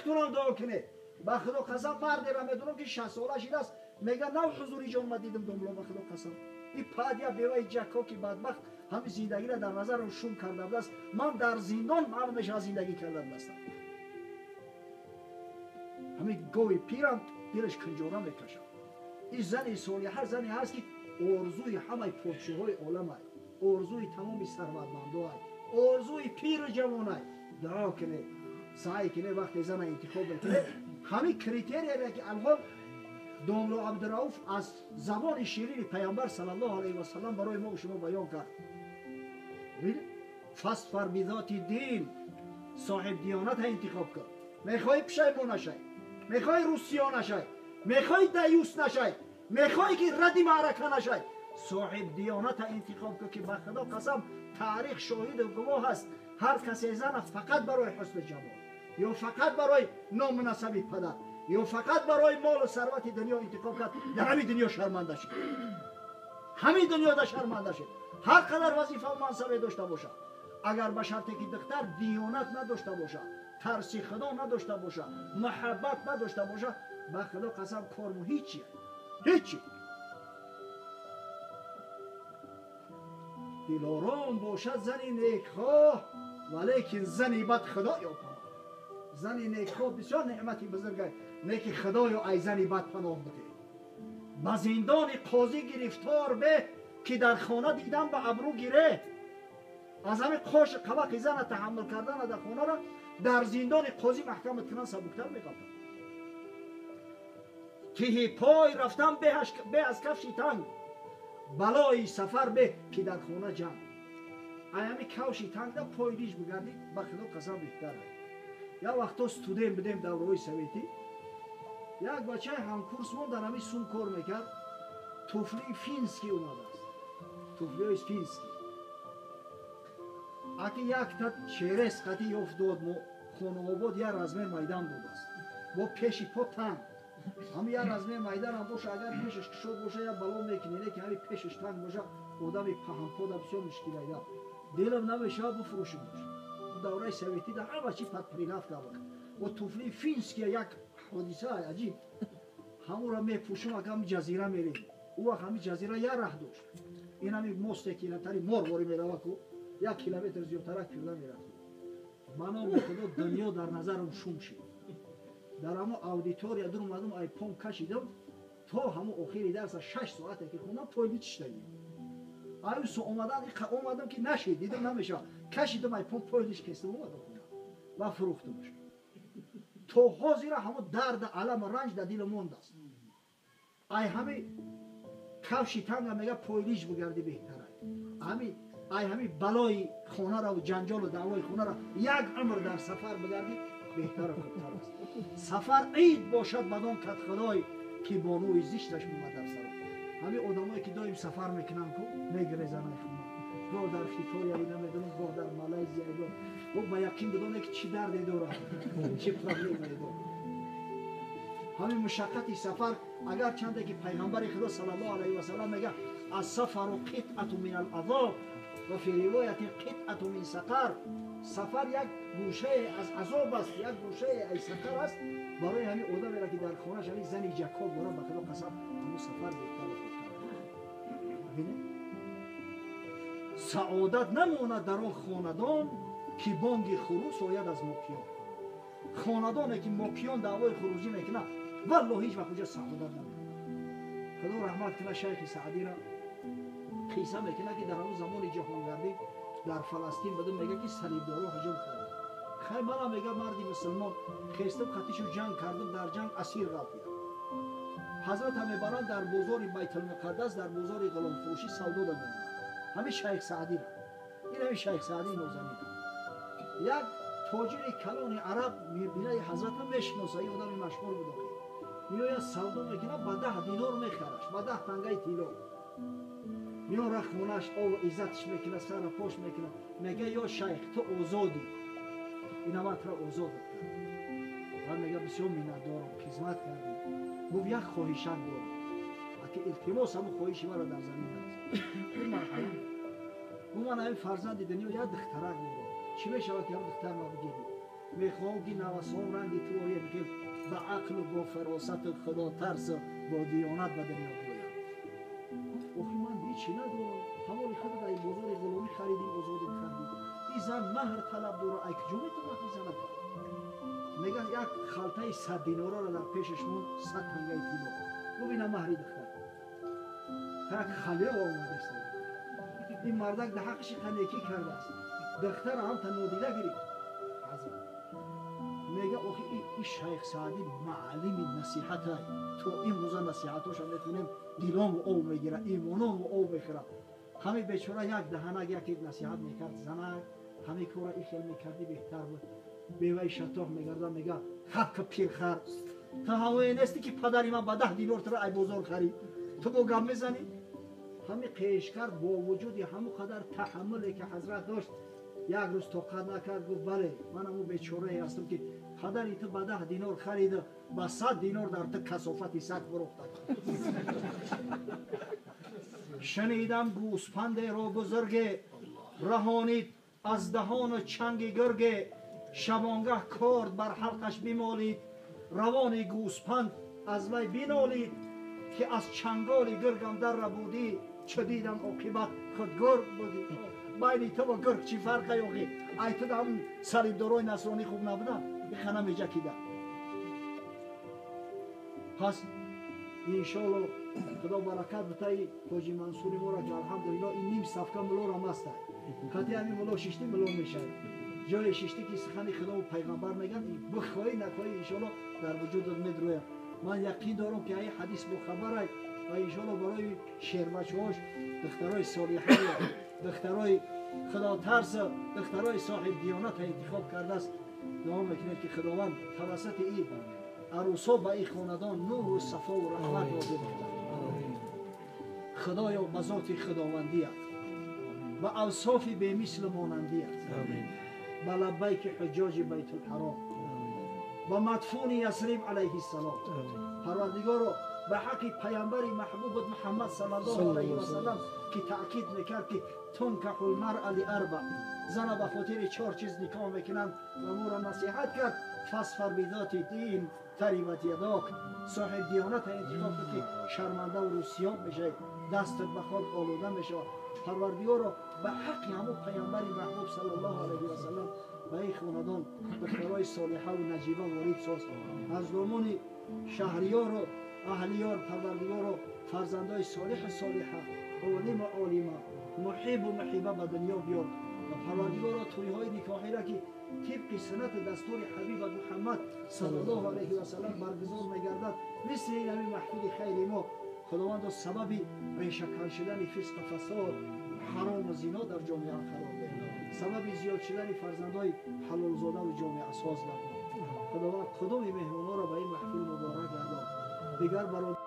Худтонам дуо кунед. Ба Худо қасам мардеро медонам ки 60 сола шидааст, мега нав ҳузури ҷон ма дидам домло, ба Худо қасам. И падя беваи ҷакко ки бадбахт ҳамин зиндагиро дар назарам шум карда будааст. Ман дар зиндон маълум мешавад зиндагӣ карда будастам. Ҳамин гови пирам дилаш кунҷора мекашад. Ин зани солиҳа зане ҳаст ки орзуи ҳамаи подшоҳои оламай, орзуи тамоми сарватмандоай, орзуи пиру ҷавонай. Дуо кунед, саъй кунед вақте зана интихоб мекунед ҳамин критерияре ки алҳол домло Абдурауф аз забони ширини Пайғамбар саллаллоҳу алайҳи васаллам барои мо шумо баён кард. Фасфар бидоти дин, соҳиб диёната интихоб кун. Мехоҳӣ пушаймон нашай, мехоҳӣ русиё нашай, мехоҳӣ даюс нашай, мехоҳӣ ки ради маърака нашай, соҳиб диёната интихоб кун ки ба Худо қасам таърих шоҳиду гувоҳ аст. Ҳар касе зана фақат барои ҳусни ҷамол ё фақат барои ному насаби падар ё фақат барои молу сарвати дунё интихоб кард, дар ҳамин дунё шарманда шуд, ҳамин дунёда шарманда шуд. Ҳар қадар вазифаву мансабе дошта бошад, агар ба шарте ки духтар диёнат надошта бошад, тарси Худо надошта бошад, муҳаббат надошта бошад, ба Худо қасам корму ҳичи, ҳичи. Дилором бошад зани некхоҳ, валекин зани бад Худоё паноҳ. Зани некхоҳ бисёр неъмати бузургай, неки Худоё ай зани бад паноҳ бидеҳ. Ба зиндони қозӣ гирифтор бе ки дар хона дидам ба абрӯ гире. Аз ҳамин қоши қабақи зана таҳаммул кардана дар хонаро дар зиндони қозӣ маҳкамат кунан сабуктар меғалтад. Тиҳи пой рафтан бе аз кафши танг, балои сафар бе ки дар хона ҷанг. Ай ҳамин кавши тангда пой риж бигардӣ, ба Худо қасам беҳтар. Як вақто студент будем давраҳои советӣ, як бачаи ҳамкурсмон дар ҳамин сум кор мекард, туфлии финский омадааст, туфлиҳои финский. Аки якта черес қати ёфт дод, мо хонаобод як размер майдан додааст, бо пеши по танг. Ҳамин як размер майданам боша, агар пешаш кушод боша як бало мекунӣ, не ки ҳамин пешаш танг боша, одами паҳанпода бисёр мушкилайда. Дилам намешавад бифурӯшимош. Давраи советӣ дар ҳама чи под прилавка буд. Бо туфлии финския як ҳодиса аҷиб. Ҳамонро мепӯшум, ага ҳамин ҷазира мерем. Ӯ вақт ҳамин ҷазира як раҳ дошт. Ин ҳамин мосте ки инатари морворӣ мерава ку, 1 километр зиёдтарак пиёда мерафт. Ба номи Худо дунё дар назарам шум шид. Дар ҳамон аудитория дур омадам, айпом кашидам, то ҳамон охири дарса 6 соате ки хондам, пойли чиштагӣ. Аюсо омадан, омадам ки нашид, дидам намешавад. Кашидам айпом пойлиш кестам, омадам хона ва фурӯхтамаш. То ҳозира ҳамон дарда, аламу ранҷ дар дилам мондааст. Ай ҳами кавши танга мега пойлиш бигардӣ беҳтарай. Ҳами ай ҳами балои хонаро ҷанҷолу даъвои хонаро як умр дар сафар бигардӣ беҳтару хубтар аст. Сафар ид бошад бадон кад Худой ки бонуи зишташ монад дар саро. Ҳамин одамое ки доим сафар мекунанд ку мегирезанд ай хона, гоҳ дар Хитоя намедонам, гоҳ дар Малайзия, гоҳ ба яқин бидоне ки чӣ дарде дорад, чӣ проблемае дорад. Ҳамин мушаққати сафар, агар чанде ки Пайғамбари Худо саллаллоҳу алайҳи васаллам мега ас-сафару қитъату мин ал-азоб ва фи ривоятин қитъату мин сақар. Сафар як гӯшае аз азоб аст, як гӯшае аз сақар аст. Барои ҳамин одамеро ки дар хонааш ҳамин зани ҷакоб дорад, ба Худо қасам ҳамон сафар беҳтару хубтар. Бибинед, саодат намонад дар он хонадон ки бонги хурӯс ояд аз мокиён. Хонадоне ки мокиён даъвои хурӯзӣ мекунад, валлоҳ ҳеҷ вақт уҷа саодат намонад. Худо раҳмат кунад шайхи Саъдиро, қисса мекунад ки дар ҳамон замони ҷаҳонгардӣ дар Фаластин будам, мега ки салибдоро ҳуҷум карданд. Хай манам мега марди мусулмон хестам қатишу ҷанг кардам, дар ҷанг асир ғалтидам. Ҳазрата мебаранд дар бозори Байтулмуқаддас, дар бозори ғуломфурӯшӣ савдо мемонанд. Ҳамин шайх Саъдиро, ин ҳамин шайх Саъдии нозанин. Як тоҷири калони араб мебинад ҳазрата мешиноса, ин одами машҳур буд охир. Меояд савдо мекунад, ба 10 динор мехараш, ба 10 тангаи тилло. Меора хонаш, ову иззатш мекунад, сара пош мекунад. Мега ё шайх, ту озодӣ, ина ман туро озодат кардам. Баъд мега бисёр миннатдорам, хизмат кардӣ. Гуфт як хоҳишак дорам, аки илтимос ҳамон хоҳиши маро дар замин нагузор. Марҳамат. Гуфт ман ҳамин фарзанди дунё як духтарак дорам, чӣ мешавад ки ҳамон духтар ма бигирӣ? Мехоҳам ки навасҳом ранги ту ояд, ки ба ақлу бо фаросату худотарсу бо диёнат ба дунё биёяд. Охи ман ҳечи надорам, ҳаволи худро дар бозори ғуломӣ харидим, озодим кардим. Ин зан маҳр талаб дора, ай куҷо метавонад бизанад? Мегӯяд як халтаи 100 динораро дар пешаш монд, 100 тангаи тилло. Бубина маҳри духтар. Як халева омадааст. Ин мардак дар ҳаққаши қанекӣ кардааст. Духтара ҳам та нодида гирифт. Ҳазрат мега охи ин шайх Саъдӣ маълими насиҳатай. То имрӯза насиҳатоша мехонем, дилому ов мегирад, имоному ов мехӯрад. Ҳами бечора як даҳанак яке насиҳат мекард, занак ҳами кора и хел мекардӣ беҳтар буд. Беваи шатоҳ мегарда, мега хапка пирхар, ту ҳавое нестӣ ки падари ман ба 10 динор туро ай бозор харид, ту бо гап мезанӣ? Ҳами қешкар бо вуҷуди ҳамон қадар таҳаммуле ки ҳазрат дошт, як рӯз тоқат накард, гуфт бале, ман ҳамун бечорае ҳастам ки падари ту ба 10 динор хариду ба 100 динор дар ту касофати саг фурӯхта. Шунидам гӯспандеро бузурге раҳонид аз даҳону чанги гурге, шабонгаҳ корд бар ҳалқаш бимолид, равони гӯспанд аз вай бинолид, ки аз чанголи гургам дарра будӣ, чу дидам оқибат худ гург будӣ. Байни ту ва гург чӣ фарқе охи? Ай ту ҳамун салибдорои насронӣ хуб набуданд? Ихана меҷакида. Пас иншоалло худо баракат битаи ҳоҷи Мансури моро ки алҳамдулилло ин ним сафка мулорам аста. Қати ҳамин муло шишти муло мешавад. Ҷое шишти ки сухани худову пайғамбар мегӯянд, бихоҳӣ нахоҳӣ иншоалло дар вуҷудат медрояд. Ман яқин дорам ки ай ҳадис бохабарай ва иншоалло барои шербачаҳош духтарои солиҳа, духтарои худотарс, духтарои соҳибдиёната интихоб кардааст. Дуо мекунем ки Худованд тавассути ин арӯсо ба ин хонадон нуру сафову раҳмат нозил кунад. Худоё ба зоти худовандият, ба авсофи бемислу монандият, ба лаббайки ҳуҷҷоҷи байтулҳаром, ба мадфуни Ясриб алайҳиссалом, Парвардигоро ба ҳаққи паямбари маҳбубат Муҳаммад саллаллоҳу алайҳи васаллам ки таъкид мекард ки тункаҳу лмаръа лиарба, зана ба хотири 4 чиз никоҳ мекунанд ва моро насиҳат кард, фасфар бидоти дин тарибат ядок, соҳиб диёната интихоб кун ки шармандаву рӯсиёб мешавӣ, дастат ба хок олуда мешавад. Парвардигоро ба ҳаққи ҳамун паямбари маҳбуб саллаллоҳу алайҳи васаллам ба ин хонадон духтарои солиҳаву наҷиба ворид соз. Аз домони шаҳриёру аҳлиёр Парвардигоро фарзандои солиҳу солиҳа, олиму олима, муҳибу муҳиба ба дунё биёр ва Парвардигоро тӯйҳои никоҳиро ки тибқи суннати дастури ҳабибат Муҳаммад саллаллоҳу алайҳи васаллам баргузор мегардад, мисли ин ҳамин маҳфили хайри мо, Худовандо сабаби решакан шудани фисқу фасод, ҳарому зино дар ҷомеа қарор деҳ, сабаби зиёд шудани фарзандои ҳалолзодаву ҷомеасоз гардон. Худованд қудуми меҳмонҳоро ба ин маҳфил муборак гардон. Дигар бародар